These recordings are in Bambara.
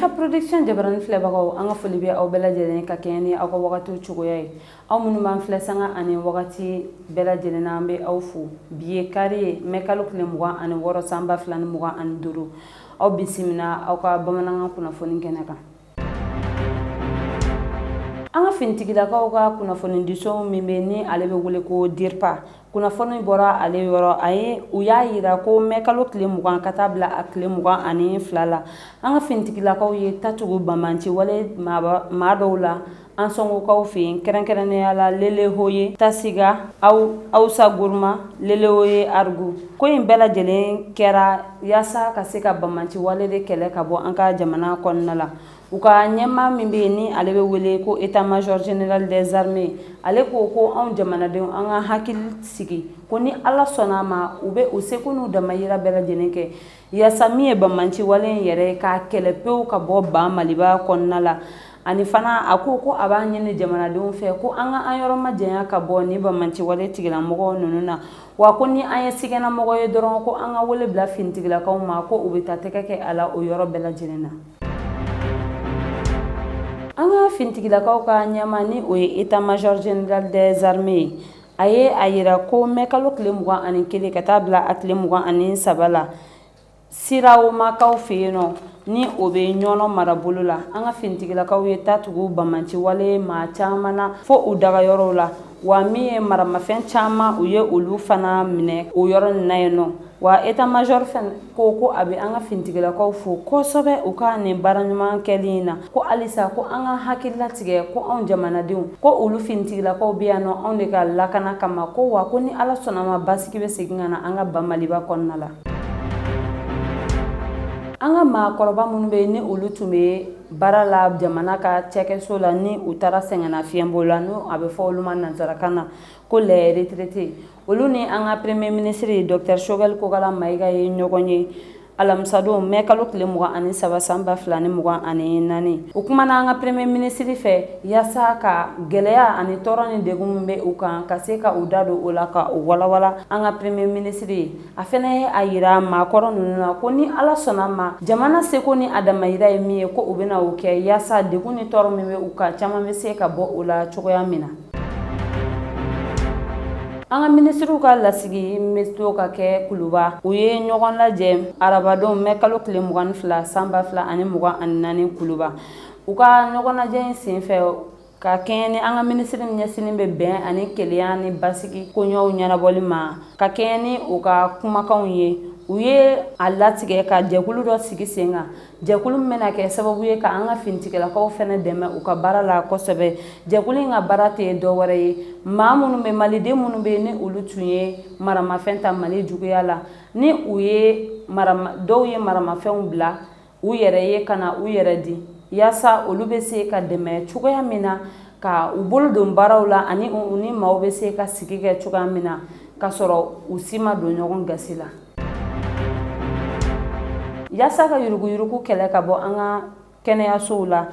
Mifa Production jabarani filɛbagaw, an ka foli bɛ aw bɛɛ lajɛlen ka kɛɲɛ ni aw ka wagatiw cogoya ye. Aw minnu b'an filɛ sanga ani wagati bɛɛ lajɛlen na, an bɛ aw fo. Bi ye kari ye, mɛ kalo tile 26, san 2025. Aw bisimila aw ka bamanankan kunnafoni kɛnɛ kan. An ka finitigilakaw ka kunnafonidiso min bɛ ni ale bɛ wele ko DIRPA, kunnafoni bɔra ale yɔrɔ, a ye u y'a yira ko mɛ kalo tile 20 ka taa bila a tile 22 la, an ka finitigilakaw ye ta tugu banbanci wale maa dɔw la Ansɔngokaw fɛ yen, kɛrɛnkɛrɛnnenya la Lelehoye, Tasiga, Awusa Guruma, Lelehoye Arugu. Ko in bɛɛ lajɛlen kɛra yaasa ka se ka banbanci wale de kɛlɛ ka bɔ an ka jamana kɔnɔna la. U ka ɲɛmaa min bɛ yen ni ale bɛ wele ko état major général des armées, ale ko ko anw jamanadenw, an ka hakili sigi, ko ni Ala sɔnna a ma, u bɛ u seko n'u damayira bɛɛ lajɛlen kɛ yaasa min ye banbanci wale in yɛrɛ ye, k'a kɛlɛ pewu ka bɔ ban Maliba kɔnɔna la. Ani fana, a ko ko a b'a ɲini jamanadenw fɛ ko an ka an yɔrɔ majanya ka bɔ ni banbanci wale tigilamɔgɔw ninnu na, wa ko ni an ye siganamɔgɔ ye dɔrɔn, ko an ka wele bila finitigilakaw ma, ko u bɛ taa tɛgɛ kɛ a la o yɔrɔ bɛɛ lajɛlen na. An ka finitigilakaw ka ɲɛmaa, ni o ye état major général des armées ye, a ye a yira ko mɛ kalo tile 21 ka taa bila a tile 23 la, Sirawomakaw fɛ yen nɔ, ni o bɛ Ɲɔnɔ marabolo la, an ka finitigilakaw ye ta tugu banbanci wale maa caman na fo u dagayɔrɔw la, wa min ye maramafɛn caman, u ye olu fana minɛ o yɔrɔ nin na yen nɔ. Wa état major fana ko ko a bɛ an ka finitigilakaw fo kosɛbɛ u ka nin baara ɲuman kɛli in na, ko halisa ko an ka hakili latigɛ ko anw jamanadenw, ko olu finitigilakaw bɛ yan nɔ anw de ka lakana kama, ko wa ko ni Ala sɔnna ma, basigi bɛ segin ka na an ka ba Maliba kɔnɔna la. An ka maakɔrɔba minnu bɛ ni olu tun bɛ baara la jamana ka cɛkɛso la, ni u taara sɛgɛnnafiɲɛbɔ la, n'o a bɛ fɔ olu ma nansarakan na ko les retraités, olu ni an ka premier ministre docteur Choguel Kokala Mayiga ye ɲɔgɔn ye alamisadon, mɛ kalo tile 23, san 2024. U kumana an ka premier ministre fɛ yaasa ka gɛlɛya ani tɔɔrɔ ni degun min bɛ u kan, ka se ka u da don o la, ka u walawala an ka premier ministre ye. A fana ye a yira maakɔrɔ ninnu na ko ni Ala sɔnna ma, jamana seko ni a damayira ye min ye, ko u bɛna o kɛ yaasa degun ni tɔɔrɔ min bɛ u kan, caman bɛ se ka bɔ o la cogoya min na. An ka minisiriw ka lasigi bɛ to ka kɛ Kuluba. U ye ɲɔgɔn lajɛ arabadon, mɛ kalo tile 22, san 2024, Kuluba. U ka ɲɔgɔn lajɛ in senfɛ, ka kɛɲɛ ni an ka minisiri min ɲɛsinnen bɛ bɛn ani kelenya ni basigi koɲɛw ɲɛnabɔli ma, ka kɛɲɛ ni u ka kumakanw ye, u ye a latigɛ ka jɛkulu dɔ sigi sen kan, jɛkulu min bɛna kɛ sababu ye ka an ka finitigilakaw fɛnɛ dɛmɛ u ka baara la kosɛbɛ. Jɛkulu in ka baara tɛ dɔ wɛrɛ ye, maa minnu bɛ, maliden minnu bɛ, ni olu tun ye maramafɛn ta Mali juguya la, ni u ye dɔw ye maramafɛnw bila u yɛrɛ ye ka na u yɛrɛ di, yaasa olu bɛ se ka dɛmɛ cogoya min na ka u bolo don baaraw la, ani u ni maaw bɛ se ka sigi kɛ cogoya min na ka sɔrɔ u si ma don ɲɔgɔn gasi la. Yaasa ka yuruguyurugu kɛlɛ ka bɔ an ka kɛnɛyasow la,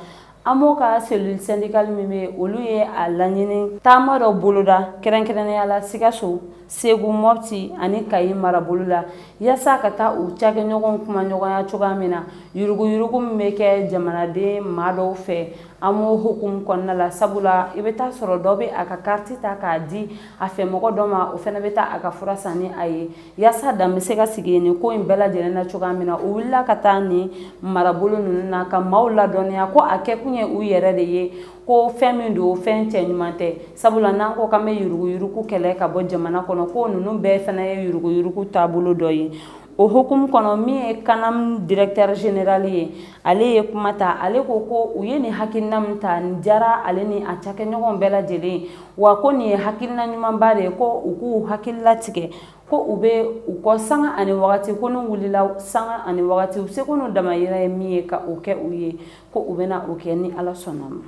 AMO ka cellule syndicale min bɛ, olu ye a laɲini taama dɔ boloda, kɛrɛnkɛrɛnnenya la Sikaso, Segu, Mɔpti ani Kayi marabolo la, yaasa ka taa u cakɛɲɔgɔnw kumaɲɔgɔnya cogoya min na yuruguyurugu min bɛ kɛ jamanaden maa dɔw fɛ AMO hukumu kɔnɔna la. Sabula i bɛ taa sɔrɔ dɔ bɛ a ka kariti ta k'a di a fɛmɔgɔ dɔ ma, o fana bɛ taa a ka fura san ni a ye. Yaasa dan bɛ se ka sigi nin ko in bɛɛ lajɛlen na cogoya min na, u wulila ka taa nin marabolo ninnu na ka maaw ladɔnniya ko a kɛkun ye u yɛrɛ de ye, ko fɛn min don, fɛn cɛ ɲuman tɛ. Sabula n'an ko k'an bɛ yuruguyurugu kɛlɛ ka bɔ jamana kɔnɔ, ko ninnu bɛɛ fana ye yuruguyurugu taabolo dɔ ye. O hukumu kɔnɔ, min ye CANAM directeur général ye, ale ye kuma ta. Ale ko ko u ye nin hakilina min ta, nin diyara ale ni a cakɛɲɔgɔnw bɛɛ lajɛlen, wa ko nin ye hakilina ɲumanba de ye, ko u k'u hakili latigɛ ko u bɛ u kɔ sanga ani wagati, ko n'u wulila sanga ani wagati, u seko n'u damayira ye min ye ka o kɛ u ye, ko u bɛna o kɛ ni Ala sɔnna ma.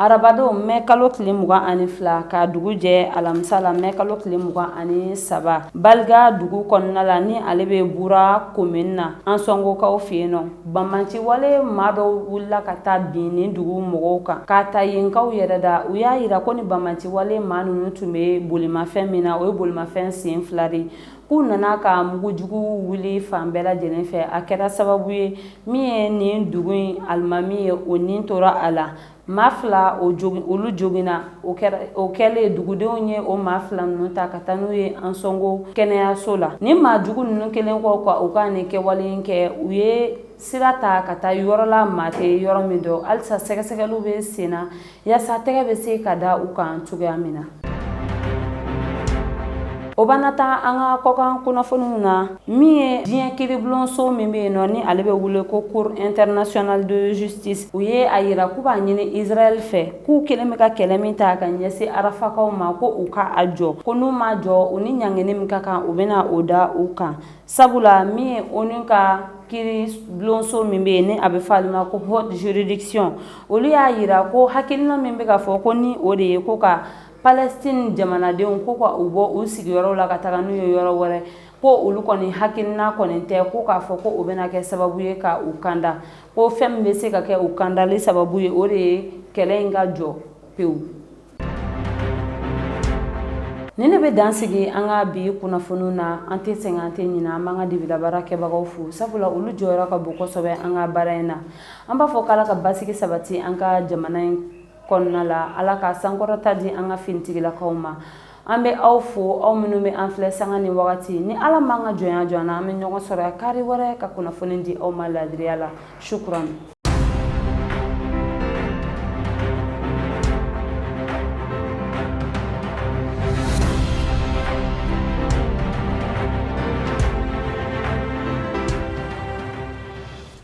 Arabadon, mɛ kalo tile 22 ka dugu jɛ alamisa la, mɛ kalo tile 23, Baliga dugu kɔnɔna la, ni ale bɛ Bura commune na, Ansɔngokaw fɛ yen nɔ, banbanci wale maa dɔw wulila ka taa bin nin dugu mɔgɔw kan k'a ta yenkaw yɛrɛ da. U y'a yira ko ni banbanci wale maa ninnu tun bɛ bolimafɛn min na, o ye bolimafɛn sen fila de. K'u nana ka mugujugu wuli fan bɛɛ lajɛlen fɛ. A kɛra sababu ye min ye nin dugu in alimami ye, o nin tora a la. Maa fila olu joginna. O kɛlen, dugudenw ye o maa fila ninnu ta ka taa n'u ye Ansɔngo kɛnɛyaso la. Ni maa jugu ninnu kɛlen kɔ ka u ka nin kɛwale in kɛ, u ye sira ta ka taa yɔrɔ la maa tɛ yɔrɔ min dɔn. Halisa sɛgɛsɛgɛliw bɛ sen na yaasa tɛgɛ bɛ se ka da u kan cogoya min na. O b'an taa an ka kɔkan kunnafoniw na. Min ye diɲɛ kiiribulonso min bɛ yen nɔ, ni ale bɛ wele ko Cour internationale de justice, u ye a yira k'u b'a ɲini Israël fɛ k'u kɛlen bɛ ka kɛlɛ min ta ka ɲɛsin Arafakaw ma, ko u ka a jɔ, ko n'u ma jɔ, u ni ɲangini min ka kan, u bɛna o da u kan. Sabula min ye ONU ka kiiribulonso min bɛ yen, ni a bɛ fɔ ale ma ko haute juridiction, olu y'a yira ko hakilina min bɛ ka fɔ ko ni o de ye ko ka Palestine jamanadenw ko ka u bɔ u sigiyɔrɔw la ka taga n'u ye yɔrɔ wɛrɛ, ko olu kɔni hakilina kɔni tɛ ko k'a fɔ ko o bɛna kɛ sababu ye ka u kanda, ko fɛn min bɛ se ka kɛ u kandali sababu ye, o de ye kɛlɛ in ka jɔ pewu. Nin de bɛ dan sigi an ka bi kunnafoniw na. An tɛ sɛgɛn, an tɛ ɲinɛ. An b'an ka dibilabaara kɛbagaw fo, sabula olu jɔyɔrɔ ka bon kosɛbɛ an ka baara in na. An b'a fɔ k'Ala ka basigi sabati an ka jamana in kɔnɔna la, Ala ka sankɔrɔta di an ka finitigilakaw ma. An bɛ aw fo, aw minnu bɛ an filɛ sanga ni wagati. Ni Ala m'an ka jɔnya jɔ an na, an bɛ ɲɔgɔn sɔrɔ kari wɛrɛ ka kunnafoni di aw ma laadiriya la. Shukran.